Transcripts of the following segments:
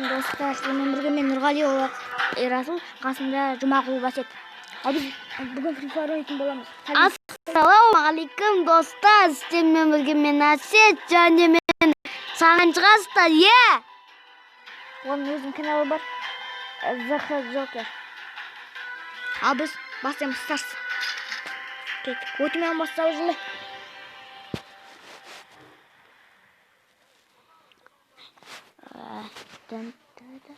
Достар, сіздермен бірге мен Нұрғалиұлы Ерасыл, қасымда Жұмағұл Әсет. Ал біз бүгін Free Fire ойнайтын боламыз. Ассалаумағалейкум, достар, сіздермен бірге мен Әсет және мен саған шығасыздар, е? Оның өзінің каналы бар. ZH Joker. Ал біз бастаймыз, старс. Кеттік. Өтімен бастап жүрме. Дын, ды, ды.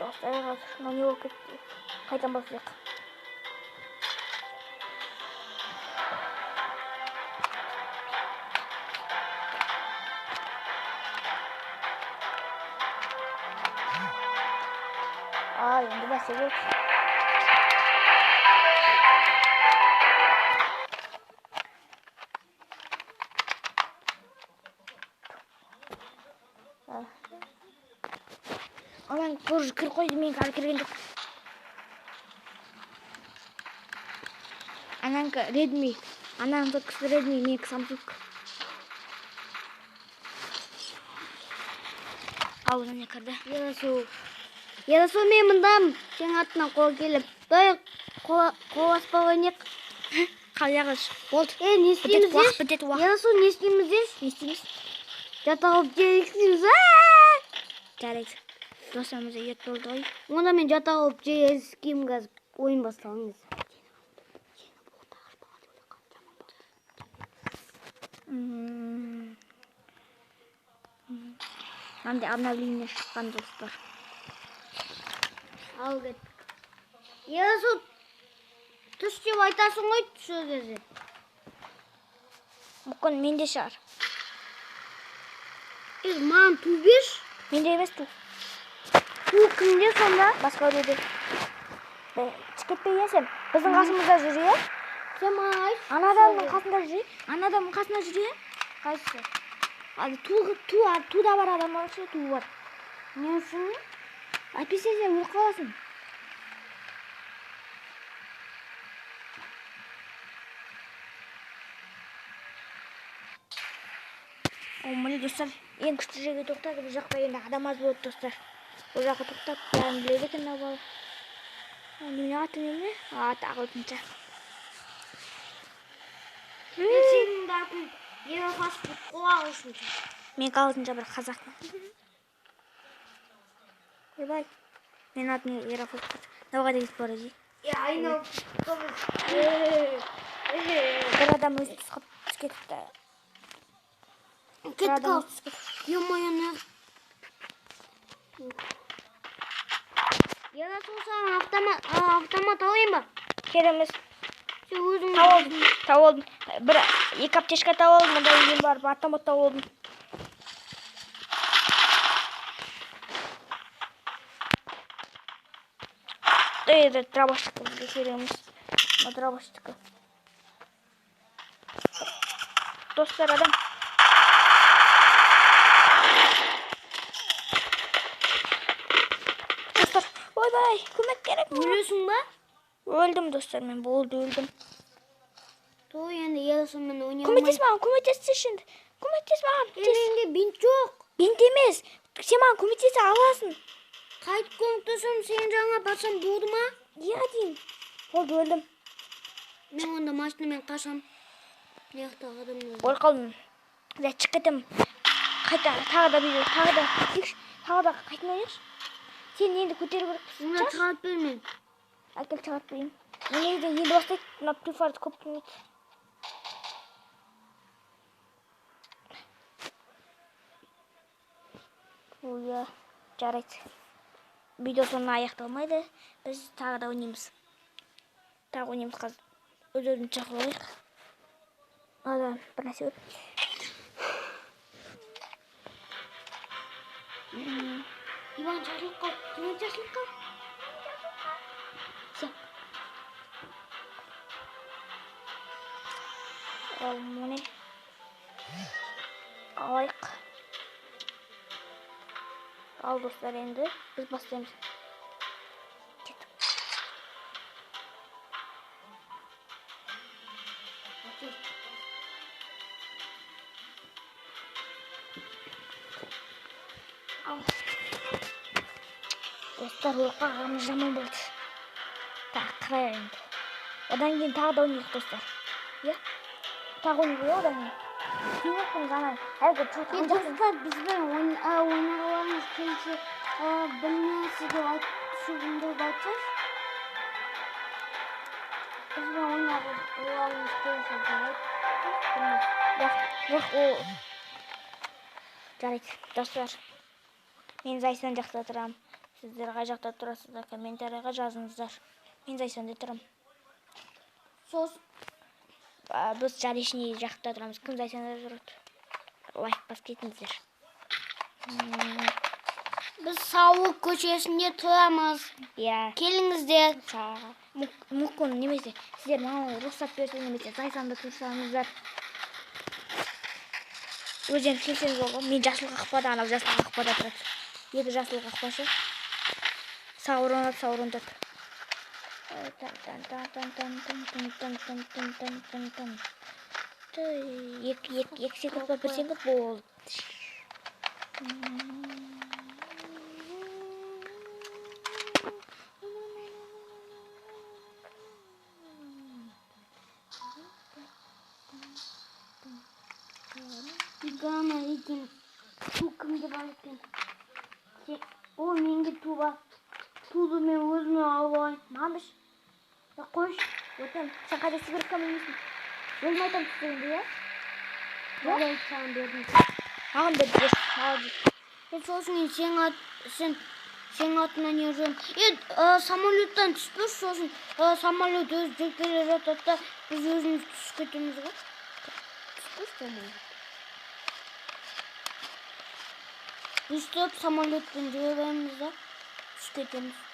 Достар, қазір мынау не болып кетті? Қайтадан бастайық. А, енді бастайық. Aman dur, kır koydu, мен әлі кірген жоқ. Ананікі Redmi. Ананың соткасы Redmi, менікі Samsung. Ал не кірді? Ерасыл. Ерасыл, мен мындамын. Сенің артынан қол келіп. Давай қол аспап ойнайық. Қалай ағаш? Болды. Е, не Бітеді істейміз? уақыт, бітеді уақыт. Ерасыл, не істейміз? Не істейміз? Жатақ алып жейміз. Жарайды. Достарымыз ұят болды ғой. Онда мен жатақ алып жеймін қазір. Ойын басталған кезде. Мынандай обновление шыққан, достар. Ал кеттік. Ерасыл, түс деп айтасың ғой түсі кезде. Мүмкін менде шығар. Е, маған ту берші. Менде емес ту. Ту кімде сонда? Басқа біреуде. Шығып кетпей иә сен. Біздің қасымызда жүр иә? Сен маған айтшы. Ана адамның қасында жүр. Ана адамның қасында жүр иә? Қайсысы? Ал ту ту да бар адам бар ше, ту бар. Не үшін? Әйтпесе сен өліп қаласың. О, міне, достар, ең күшті жерге тоқтады. Бұл жақта енді адам аз болады, достар. Бұл жаққа тоқтап, бәрін біледі екен мынау бала. Немене, аты немене? Аты ағылшынша. Мен сенің де атың Ерафас деп қой ағылшынша. Мен ағылшынша бір қазақпын. Ойбай. Менің атым Ерафас. Мынау қайда кетіп бара жатыр? Е, айналып Бір адам өзі түсіп түсіп кетіпті. Бір Кеттік адам ал. өзі түсіп кетіпті. Ё-моё, не? Ерасыл, саған автомат, автомат алайын ба? Керек емес. Сен өзің Тауып алдым. Тауып алдым. Бір екі аптечка тауып алдым. Одан кейін барып автомат тауып алдым. Эй, это дробашка бізге керек емес. Мына дробаштікі. Достар, адам. Достар, ойбай, көмек керек маған. Өлесің ба? Өлдім, достар, мен болды, өлдім. Той, енді Ерасылмен ойнай Көмектес маған, көмектессеші енді. Көмектес маған. Е, Тез. менде бинт жоқ. Бинт емес. Сен маған көмектесе аласың. Қайтып көмектесем, сен жаңа барсам болды ма? Иә деймін. Болды, өлдім. Мен онда машинамен қашам. Мына жақтағы адамдар. Өліп қалдым. Иә, шығып кетемін. Қайта, тағы да видео, тағы да. Кетейікші. Тағы да қайтадан ойнайықшы. Сен енді көтеру керекпісің. Мына шығарып бер мен. Әкел, шығарып берейін. Мен негізі енді бастайды. Мына Free Fire'ды көп білмейді. Ой, жарайды. Видео соңына аяқталмайды. Біз тағы да ойнаймыз. Тағы ойнаймыз қазір. Өз өзімізді шақырып алайық. Ада бір нәрсе бар. Диван шашылып қалды. Диван шашылып қалды. Всё. Ал міне. Алайық. Ал, достар, енді біз бастаймыз. Кеттік. Ал. Достар, өліп қалғанымыз жаман болды. Так, қарайық енді. Одан кейін тағы да ойнайық, достар. Иә? Тағы ойнайық, иә, одан кейін. Кейін ана әлгі Е, достар, бізбен ойнағыларыңыз келсе, бір нәрсе деп айтып деп айтсайшы. Бізбен ойнағыларыңыз келсе деп айтып. Бірақ ол жарайды, достар. Мен Зайсан жақта тұрамын. Сіздер қай жақта тұрасыздар, комментарийға жазыңыздар. Мен Зайсанда тұрамын. Сосын Біз Заречный жақта тұрамыз. Кім Зайсанда тұрады? Лайк басып кетіңіздер. Біз Сауық көшесінде тұрамыз. Иә. Келіңіздер. Мүмкін немесе сіздер маған рұқсат берсе, немесе Зайсанда тұрсаңыздар, өздеріңіз келсеңіз болады. Мен жасыл қақпада, анау жасыл қақпада тұрады. Екі жасыл қақпашы. Саурон ат, Саурон тұр. Тан тан тан тан тан тан тан тан тан тан тан тан тан. Екі, екі, 2 секунд па, 1 секунд болды. Гана екен. Ту кімде бар екен? О, менде ту бар. Туды мен өзіме алып алайын. Маған берші. Я, қойшы. Өтінемін. Сен қайда түсу керек екенін білмейсің. Өзім айтамын түскенді, иә? Жарайды, саған бердім. Маған бер, бер. Ал, Мен сосын кейін сен атынан ержем. Е, самолеттен түспес, сосын самолет өзі жүріп келе жатады да, біз өзіміз түсіп кетеміз ғой. Түспес самолет. Өйстіп самолетпен жүре береміз да, түсіп кетеміз.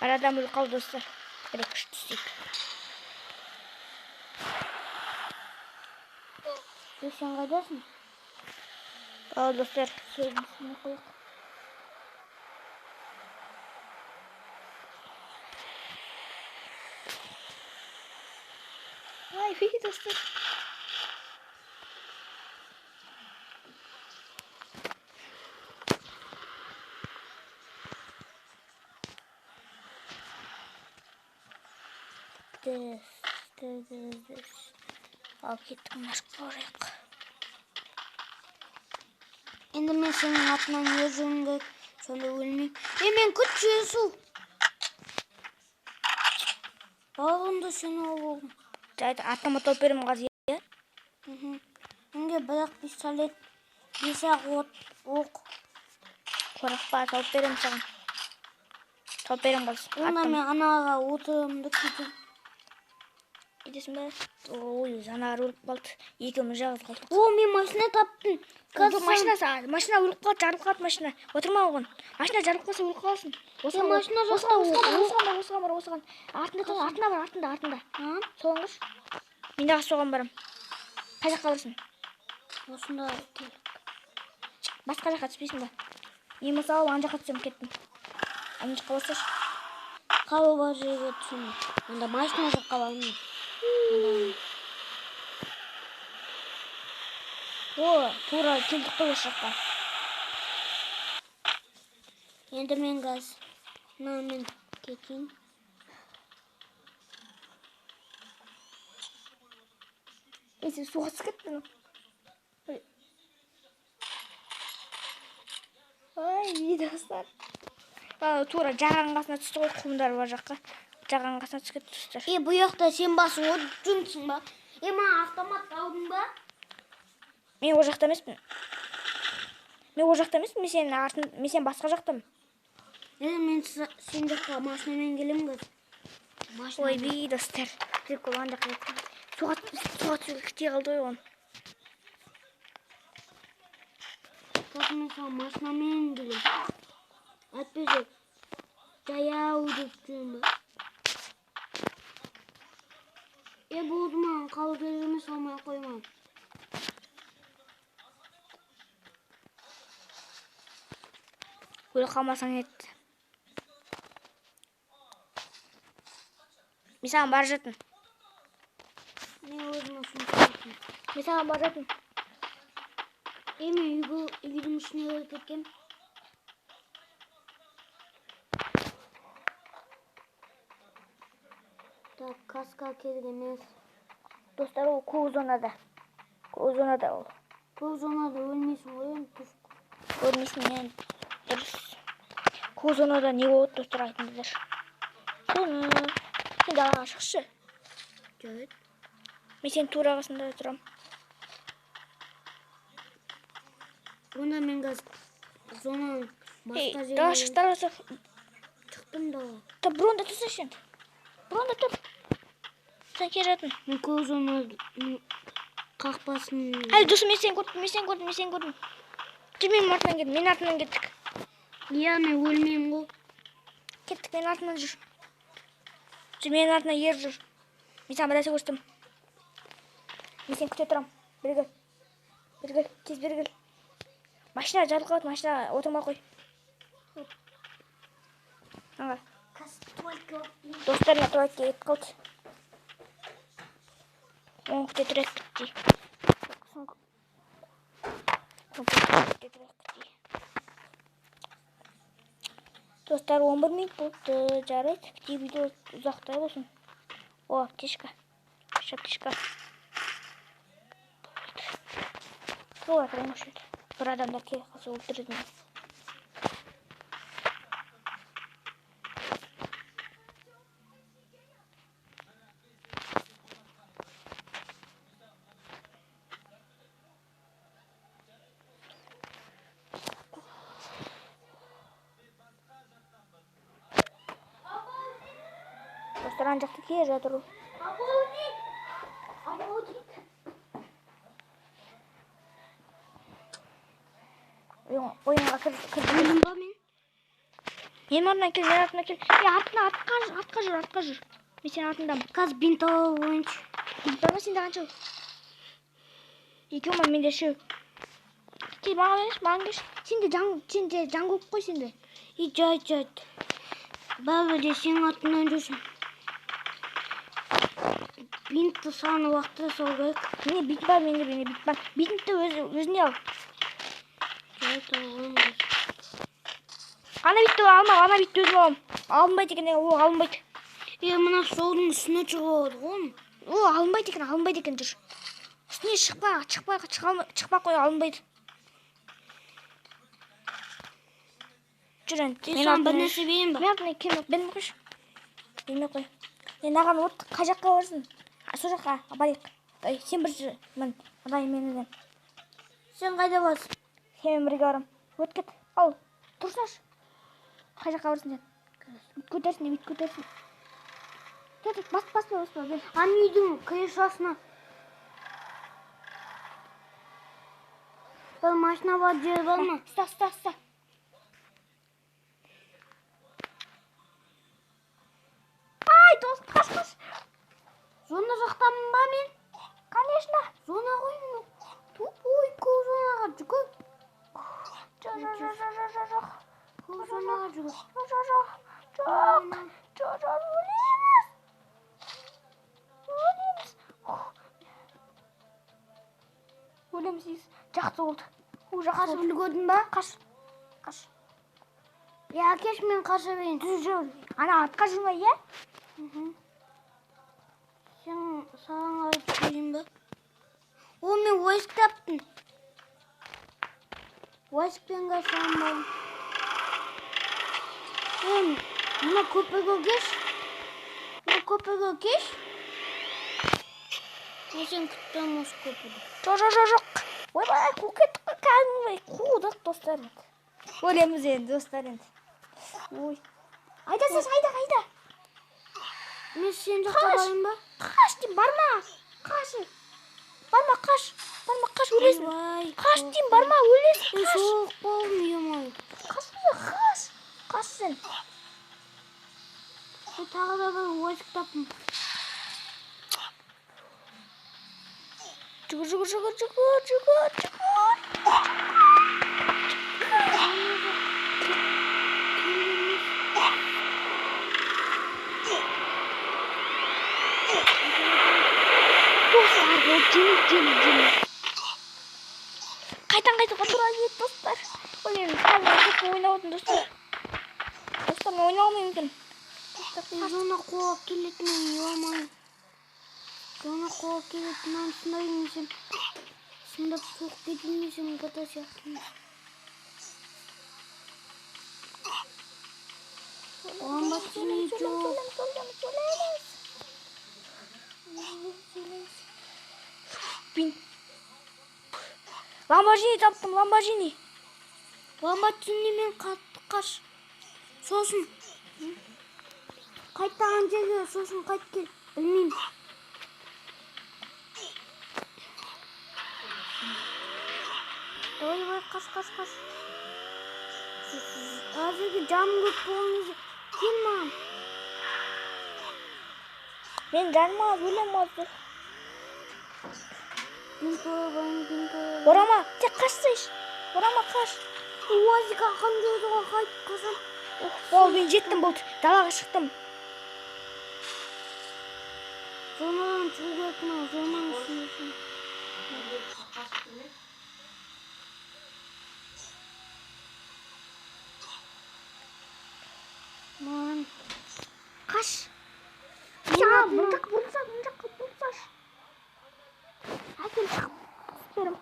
Бір адам өліп қалды, достар. Бір, екі, үш, түсейік. Е, сен қайдасың? Ал, достар, сөздің үстіне қояйық. Ай, фи, достар. Түс, түс, түс, түс. Ал, кеттік, мына жаққа барайық. Енді мен сенің атынан ержуім керек. Сонда өлмеймін. Е, мен күтші су. Бағымды сені алып алдым. Жарайды, автомат тауып беремін қазір, иә? Мхм. Менде бірақ пистолет, бес-ақ от, оқ. Қорықпа, тауып беремін саған. Тауып беремін қазір. Онда мен анаға отырамын да кетемін. Кетесің бе? Ой, Жанар өліп қалды. Екеуміз жалғыз қалдық. О, мен машина таптым. Қазір машина, машина өліп қалды, жарылып қалды машина. Отырма оған. Машина жарылып қалса, өліп қаласың. Осыған бар, машина жақта осыған, осыған бар, осыған бар, осыған бар, осыған. Артында тұр, артында бар, артында, артында. А? Соған қаш. Мен де қазір соған барамын. Қай жаққа барасың? Осында кел. Басқа жаққа түспейсің ба? Мен мысалы ана жаққа түсемін, кеттім. Ана жаққа барсайшы. Қару бар жерге түсемін. Онда машина жаққа бармын. О, тура келдік қой осы жаққа. Енді мен газ. Мына мен кетейін. Ей, сен суға түсіп кеттің. Ой. Ой, достар. Тура жағаның қасына түсті ғой, құмдар бар жаққа. Жағаның қасына түсіп кетті, достар. Е, бұл жақта сен басың отырып жүрсің ба? Е, маған автомат алдың ба? Мен ол жақта емеспін. Мен ол жақта емеспін, мен сенің артын, мен сен басқа жақтамын. Е, мен сен жаққа машинамен келемін қазір. Машина. Ой, би, достар. Прикол, ана жаққа кетіп қалды. Суға түсуге кете қалды ғой оған. Қазір мен саған машинамен келемін. Әйтпесе жаяу деп жүремін ба? Е, болды, маған қалу керек емес, алмай ақ қой маған. Өліп қалмасаң еді. Мен саған бара жатырмын. Мен өзіме сумка алдым. Мен саған бара жатырмын. Е, мен үйдің ішіне кіріп кеткем. Так, каска керек емес. Достар, ол көк зонада. Көк зонада ол. Көк зонада өлмейсің ғой енді, дұрыс. Өлмейсің енді, дұрыс. Көк зонада не болады, достар, айтыңыздар. Соны. Сен далаға шықшы. Жарайды. Мен сенің тура қасында тұрамын. Онда мен қазір зонаның Ей, басқа далаға шық, жеріне далаға шық. шықтым далаға. Тұр, бронда тұрсайшы енді. Бронда тұр. Сен келе жатырмын. Мен көк зонаның қақпасын. Әлі досым, мен сені көрдім, мен сені көрдім, мен сені көрдім. Жүр, менің артымнан кет, менің артымнан кеттік. Иә, мен өлмеймін ғой. Кеттік, менің артымнан жүр. Жүр, менің артымнан еріп жүр. Мен саған бір нәрсе көрсетемін. Мен сені күте тұрамын. Бері кел. Бері кел, тез бері кел. Машина жарылып қалады, машина отырмай қой. Аңға. Достар, мына туалетке кетіп қалды. Оны күте тұрайық күтті. Күте тұрайық күтті. Достар, 11 минут болыпты. Жарайды, күте видео ұзақтай болсын. О, аптечка. Үш аптечка. Солай тұрайын осы жерде. Бір адамдар келе қалса өлтіреді мені. Достар, ана жақта келе жатыр ол. Ойынға кір. Өлдім ба мен? Менің артымнан кел, менің артымнан кел. Е, артына, артқа жүр, артқа жүр, артқа жүр. Мен сенің артыңдамын. Қазір бинт алып алайыншы. Бинт бар ма сенде, қанша? Екеу ма, менде үшеу. Кел, маған берші, маған берші. Сенде жан көп қой сенде. И, жарайды, жарайды. Бәрібір де сенің артыңнан жүрсің. Бинтті саған уақытта салу керек. Міне бинт бар менде, менде бинт бар. Бинтті өзіне ал. Жарайды, аламын қазір. Ана бинтті алма, ана бинтті өзім аламын. Алынбайды екен, ол алынбайды. Е, мына столдың үстіне шығып алады ғой оның. Ол алынбайды екен, алынбайды екен, жүр. Үстіне шықпа, шықпа, шықпа қой, алынбайды. Жүр енді. Е, саған бір нәрсе берейін ба? Мен артымнан келме, бермей қойшы. Бермей қой. Е, мынаған от қай жаққа барсың? А, сол жаққа барайық. Ей, сен бір жүр, мін, мынадай мен ілем. Сен қайда барсың? Сенімен бірге барамын. Өт кет. Ал, тұрсашы. Қай жаққа барсың сен? Бүйтіп көтерсін, бүйтіп көтерсін. Тұр, тұр, бас, баспа, баспа, бер. Ана үйдің крышасына. Бір машина бар жер бар ма? Ұста, ұста, ұста. Ай, дос, қаш, қаш. Зона жақтамын ба мен? Конечно. Зона ғой мен. Тупой, көк зонаға жүгір. Жоқ, жоқ, жоқ, жоқ, жоқ, жоқ, жоқ. Көк зонаға жүгір. Жоқ, жоқ, жоқ. Жоқ, жоқ, жоқ, өлеміз. Өлеміз. Өлеміз дейсіз. Жақсы болды. О, жақсы Қашып болды. үлгердің ба? Қаш. Қаш. Е, әкеш, мен қаша берейін. Жүр, жүр. Ана артқа жүрме, иә? Сен саған қарай жүгірейін ба? О, мен войск таптым. Войскпен қашамын ба? Е, мына көпірге кеш. Мына көпірге кеш. Мен сені күтіп тұрамын осы көпірде. Жоқ, жоқ, жоқ, жоқ. Ойбай, қуып кеттік қой, кәдімгідей қудық, достар енді. Өлеміз енді, достар енді. Ой. Айда, сен айда, айда. Мен сен жаққа Қаш. барайын ба? Қаш деймін, барма. Қаш. Барма, қаш. Барма, қаш, өлесің. Қаш деймін, барма, өлесің, қаш. Жоқ, болдым, ё-моё. Қаш, қаш. Қаш сен. Тағы да бір уазик таптым. Жүгір, жүгір, жүгір, жүгір, жүгір, жүгір. Достар, ол жеңіл, жеңіл, жеңіл. Қайтан қайтуға тура келеді, достар. Ой, мен қазір көп ойнап отырмын, достар. Достар, мен ойнай алмаймын екен. Зона қуалап келеді мен, ё-моё. Зона қуалап келеді, мынаны сындап келмесем. Сындап соғып кетілмесем, гата сияқты. Ламборджини жоқ. Сөйлеміз, сөйлеміз. Бин. Ламборджини таптым, Ламборджини. Ламборджинимен қатты қаш. Сосын қайтаған жерге, сосын қайт кел. Білмеймін. Давай, давай, қаш, қаш, қаш. Әзірге жаным көп болған кезде кел маған. Мен жаным аз, өлем аз. Бинт алайын, бинт алайын. Орама, тек қашсайшы. Орама, қаш. Уазик ақын жүрді ғой, қайт, қашан. Болды, мен жеттім, болды. Далаға шықтым. Зонадан шығу керек мына, зонаның ішінде. Маған. Қаш. Саған мына жаққа бұрылса, мына жаққа бұрылсашы. Әкел, шығып. Берім.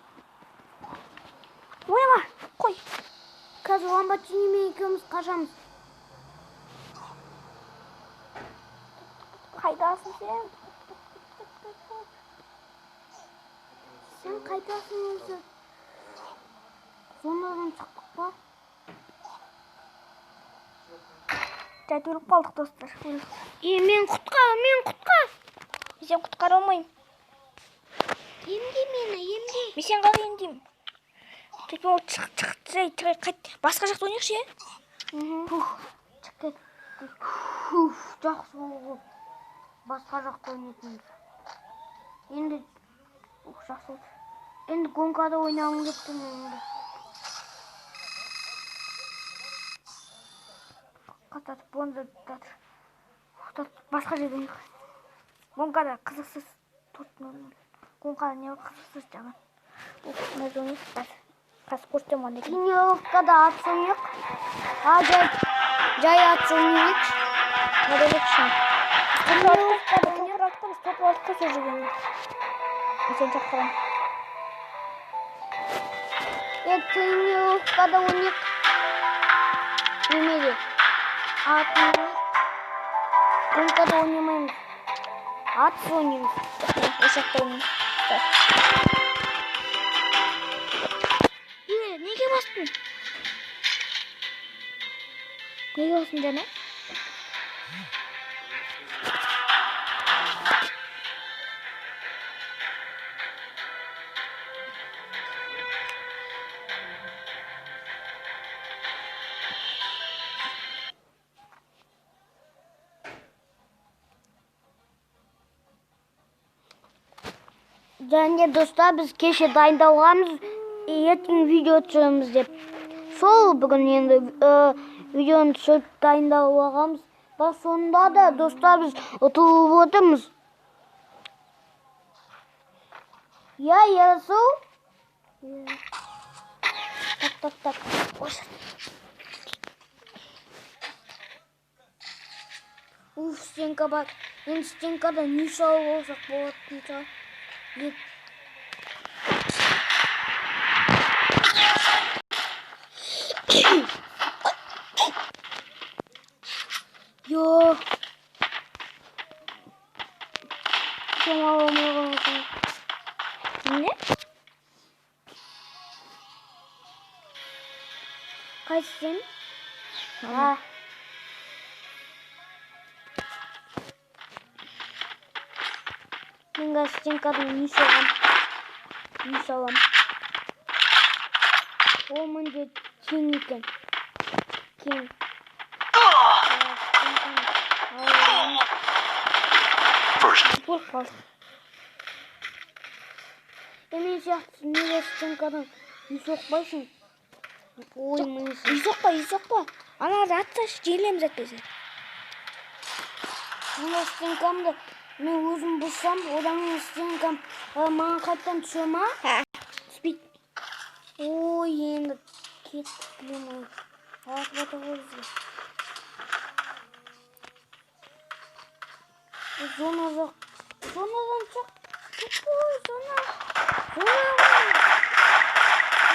Ойнама, қой. Қазір Ламборджинимен екеуміз қашамыз. Қайдасың сен? Сен қайдасың өзі? Зонадан шықтық па? Жай өліп қалдық, достар. Е, мен құтқар, мен құтқар. Мен сені құтқара алмаймын. Емде мені, емде. Мен сені қалай емдеймін? Тек ол шық, шық, жай, жай, қайт. Басқа жақта ойнайықшы, е? Фух, шық кет. Фух, жақсы болды. Басқа жақта ойнайтынбыз. Енді, Ух, жақсы болды. енді гонкада ойнағым келіп тұр енді. Қататып, бонза жатыр. Басқа жерде ойнайық. Гонкада қызықсыз. 4-0. Гонкада не бар, қызықсыз жаман. Ух, мына жерде ойнайық. Қазір. Қазір көрсетемін қандай екенін. Тренировкада ат ойнайық. А, жай, жай ат ойнайық. Мына жерде кішкене. Топ алдық, топ алдық қой сол жерге. Мен сені шақырамын. Е, тренировкада ойнайық. Немеде? Ат ойнайық. Гонкада ойнамаймыз. Ат ойнаймыз. Осы жақта ойнаймыз. Е, неге бастың? Неге бастың жаңа? Және достар, біз кеше дайындалғанбыз, ертең видео түсіреміз деп. Сол бүгін енді видеоны түсіріп дайындалып алғанбыз. Бірақ сонда да достар біз ұтылып отырмыз. Я, Ерасыл? Так, так, так. Уф, стенка бар. Енді стенкада не салып алсақ болатын шығар. Йо. Сен ала алмай қаласың. Не? Қайсы сен? А. Мен қазір стенкадан не соғам. Үй салам. Ол мінде тең екен. Тең. First Өліп қалдық. Мен сияқты неге стенкадан үй соқпайсың? Ой, міне Үй соқпа, үй соқпа. Аналарды атсашы, жеңілеміз әйтпесе. Мына стенкамды мен өзім бұзсам, одан кейін стенкам маған қайтадан түсе ма? Түспейді. Ой, енді кеттік, блин. Атып жатыр ғой бізге. Зона жоқ. Зонадан шық. Тупой зона. Зона ғой.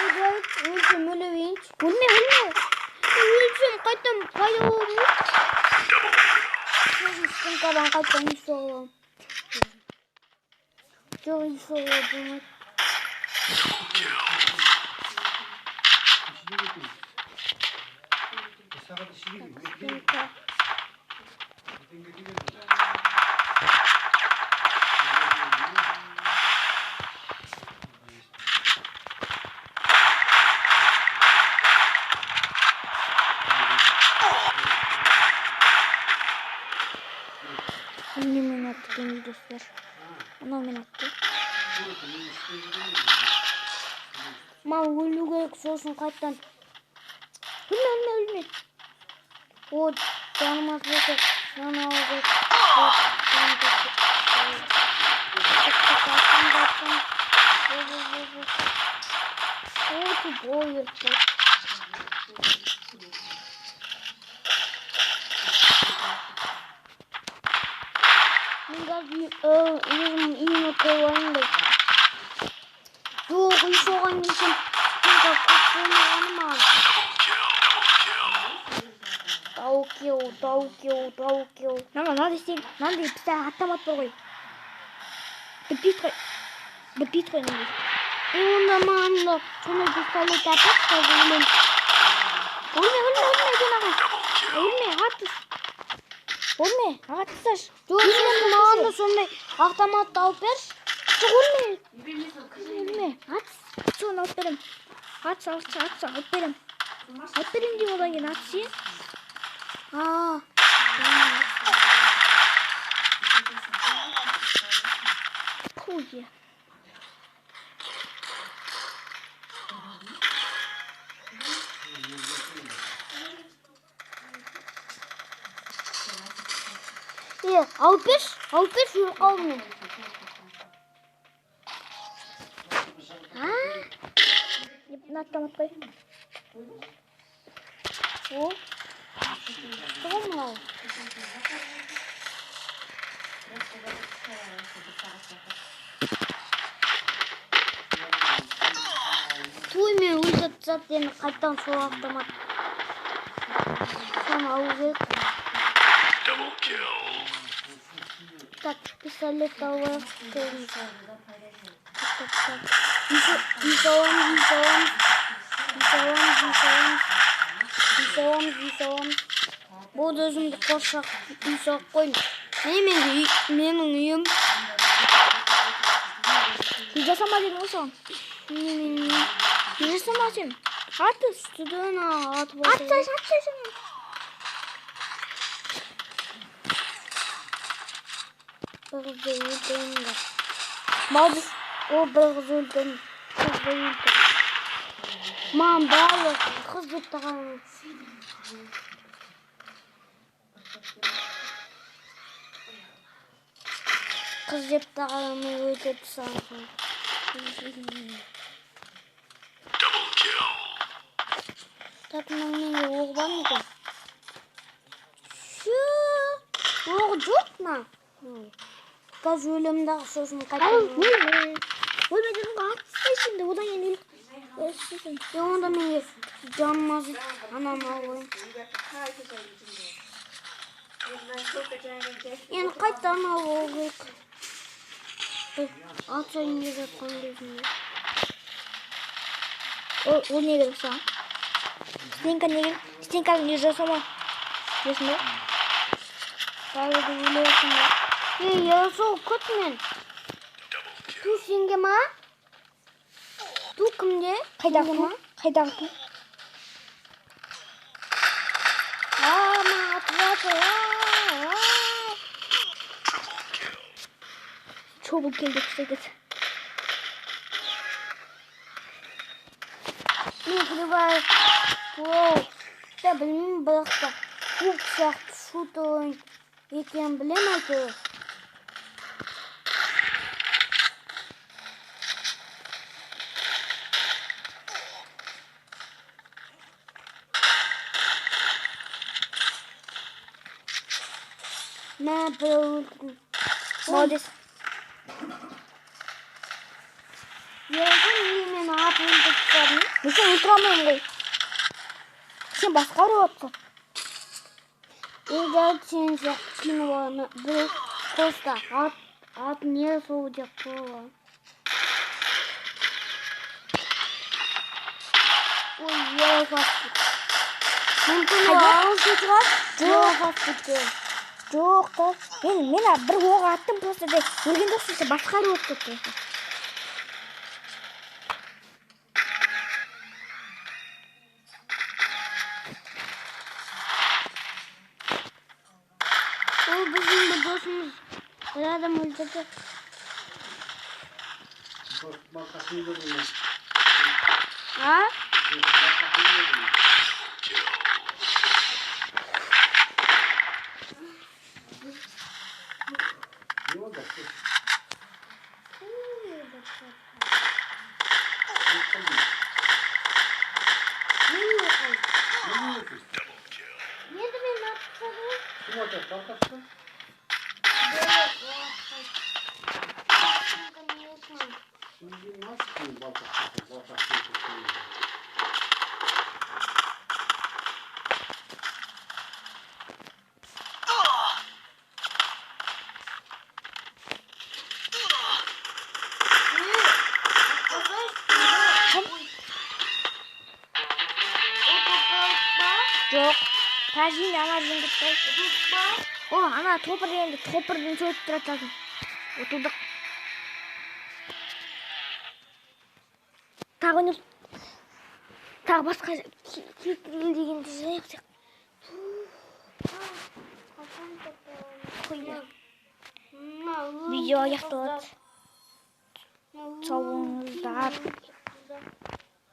Ой, Давид, өлсем өле берейінші. Өлме, өлме. Өлсем қайтадан пайда боламын ғой. Сосын стенкадан қайтадан үй соғып аламын. Жоқ, үй соғуға болмайды. Стенка. Міне, мен атты дейміз, достар. Анау мен атты. Маған өлу керек, сосын қайтадан. Өлме, өлме, өлме. О, жаным аз болса, мынаны алу керек. О, жаным кетті. Так, так, аттым да, аттым. О, о, о, о. О, тупой өліп қалды. Мен қазір өзім үйіме қойып алайын да. Жоқ, үй соған келсем, стенка көп болмағаны маған. Даукеу, даукеу, даукеу. Мына мынандай істейін. Мынандай бізде автомат бар ғой. Бітпейді ғой. Бітпейді ғой мынандай. Е, онда маған да сондай пистолет әкеп, қазір өлемін. Өлме, өлме, өлме, сен аға. Өлме, атыс. Өлме, атысаш. Жоқ, сен маған да сондай автоматты алып берші. Жоқ, өлме. Өлме, атыс. Соны алып беремін. Атыс, атыс, атыс, алып беремін. Алып беремін деймін, одан кейін атыс сен. А, Хуя. Е, алып берші, алып берші, өліп қалдым мен. А, Мына автомат қой. О, күшті ғой мынау. Туй, мен өлтіріп тастады, енді қайтадан сол автомат. Соны алу керек. Double kill. Так, пистолет алып алайық. Так, так, так. Үй саламыз, үй саламыз. Үй саламыз, үй саламыз. Үй саламыз, үй саламыз. Болды, өзімді қоршақ үй салып қойдым. Міне менің үйім. Үй жасама дедің ғой саған. Міне менің үйім. Үй жасама сен. Атыс. Үстіден атып жатыр. Атсайшы, атсайшы. Бір қызды өлтіремін де. Молодец. О, бір қыз өлтірдім. Қызды өлтірдім. Маған барлық қыз деп тұрған. Қыз деп тұрған өлтіріп тастаған. Double kill. Так, мына менде оқ бар ма екен? Шу, оқ жоқ мына. Қазір өлемін дағы, сосын Ал, қайтадан. өлме. Өлме дедің ғой, атсайшы енді, одан кейін өліп өлсін. Е, онда менде жаным азды. Ананы алып алайын. Енді қайтадан алып алу керек. Атсайын деп жатқан кезімде. Ол не керек саған? Стенка не керек? Стенканың үй жасама. Білесің бе? Бәрі өлесің бе? Е, Ерасыл, күт мен. Double kill. Ту, сенге ма? Ту кімде? Қайдағы ту? Қайдағы ту? А, маған атып жатыр. А, а. Чобыл келді ұқсайды. Мен Free Fire да білмеймін, бірақ та куб сияқты шутер ойын екенін білемін әйтеуір. Мә, біреу өлтірдім. Молодец. Еркін, неге мені атып өлтіріп тастадың? Мен сені өлтіре алмаймын ғой. Сен басқа біреу атсың. Егер сен сияқты кино оны біреу қоста ат, ат не сол деп қойған. Ой, я фаст. Мүмкін ол Қайда? ағылшын шығар? Жоқ. Фаст кеткен. Жоқ та. Мен бір оқ аттым просто да өлген жоқсың, сен басқа біреу атып кетті. Ол біздің бір досымыз. Бір адам өлтірді. А? Kill. Double kill. Енді мен атып тастадым. Жоқ. Тәжин ана жеңдік қой. О, ана топыр дегенде топырдың сөйтіп тұрады. Ұтылдық. Тағы ойнап, тағы басқа кел дегенде жайық. Видео аяқталады. Сау болыңыздар.